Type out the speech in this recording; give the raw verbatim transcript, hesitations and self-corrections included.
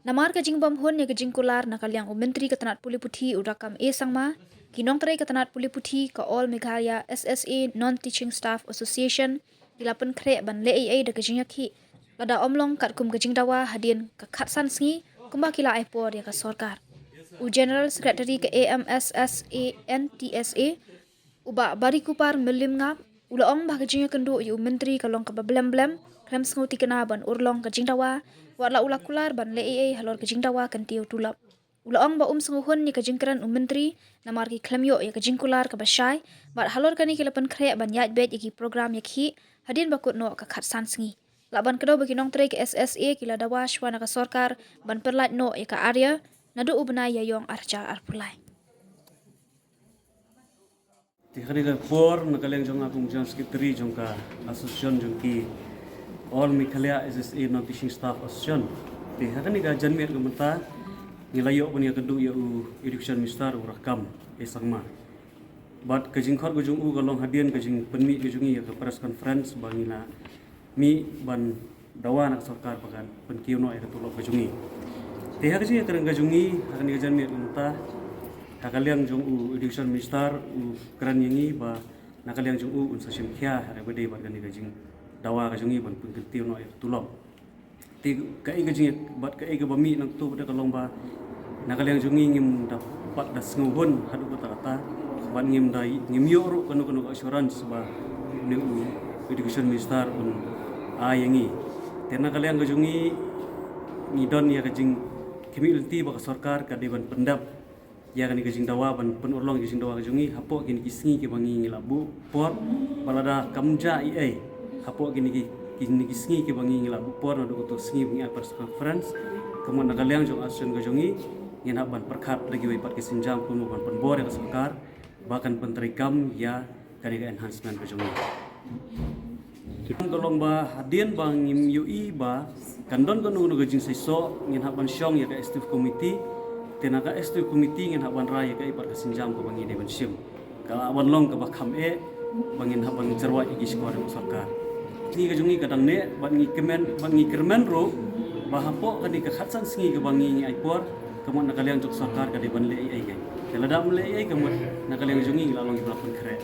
Namar ka jingbymhun ïa ka jingkular na ka liang u Myntri ka tnat pule puthi u Rakkam A Sangma, ki nongtrei ka tnat pule puthi ka All Meghalaya S S A Non-Teaching Staff Association ki la pynkhreh ban leh ei ei da ka jingïakhih lada ym long katkum ka jingdawa hadien ka khatsan sngi kumba ki la ai por ïa ka sorkar. U General Secretary ka A M S S A N T S A, u Bah Barikupar Mylliem Ngap, u la ong ba ka jingïakynduh ïa u Myntri ka long kaba blem blem, khlem sngewthikna ban urlong ka jingdawa, wat la u la kular ban leh ei ei halor ka jingdawa kyntiew tulop. U la ong ba um sngewhun ïa ka jingkren u Myntri namar ki khlem ïoh ïa ka jingkular kaba shai, bad halor kane ki la pynkhreh ban ïaid beit ïa ki program ïakhih hadien ba kut noh ka khatsan sngi. Lah ban kdew ba ki nongtrei ka S S A ki la dawa shuwa na ka sorkar ban pynlait noh ïa ka arrear naduh u bnai Ïaïong ar hajar arphew lai. Te ha kane ka por na ka liang jong nga kum General Secretary jong ka association jong ki All Meghalaya S S A Non-Teaching Staff Association, te ha kane ka janmiet ka mynta ngi la ïoh ban ïakynduh ïa u Education Minister u Rakkam A Sangma. Bad ka jingkhot ka jong u ka long hadien ka jingpynmih ka jong ngi ïa ka press conference ba ngi la mih ban dawa na ka sorkar ba kan pynkiew noh ïa ka tulop ka jong ngi. Te ha ka jingkren ka jong ngi ha kane ka janmiet mynta, ha ka liang jong u Education Minister u kren ïa ngi ba na ka liang jong u un sa shim khia ha kaba ïadei bad kane ka jingdawa ka jong ngi ban pynkyntiew noh ïa ka tulop. Te kaei ka jing bad kaei kaba mih nangta bad ka long ba na ka liang jong ngi ngim da pat da sngewhun haduh katta katta, bad ngim da, ngim ïoh ruh kano kano ka assurance ba une u Education Minister un ai ïa ngi. Te na ka liang ka jong ngi ngi don ïa ka jingkhmih lynti ba ka sorkar ka dei ban pyndep ïa kane ka jingdawa, ban pynurlong ïa ka jingdawa ka jong ngi hapoh kine ki sngi kiba ngi ngi la buh por. Bad lada kam jia ei ei hapoh kine ki, kine ki sngi kiba ngi ngi la buh por naduh kato ka sngi ba ngi ai press conference, ka mut na ka liang jong association ka jong ngi ngin hap ban pyrkhat da kiwei pat ki sienjam kumno ban pynbor ïa ka sorkar ba kan pyntreikam ïa kane ka enhancement ka jong ngi. Te ka long ba hadien ba ngim ïohi ba kan don kano kano ka jingseisoh, ngin hap ban shong ïa ka executive committee. Te na ka executive committee ngin hap ban rai ïa kaei pat ka sienjam kaba ngi dei ban shim. Ka lah ban long kaba kham eh ba ngin hap ban jyrwai ïa ki shkor ïa ka sorkar. Sngi ka jong ngi ka dang neh bad ngi kmen, bad ngi kyrmen ruh ba hapoh kane ka khatsan sngi kaba ngi ngi ai por, ka mut na ka liang jong ka sorkar ka dei ban leh ei ei. Te lada ym leh ei ei ka mut na ka liang jong ngi ngi la long kiba la pynkhreh.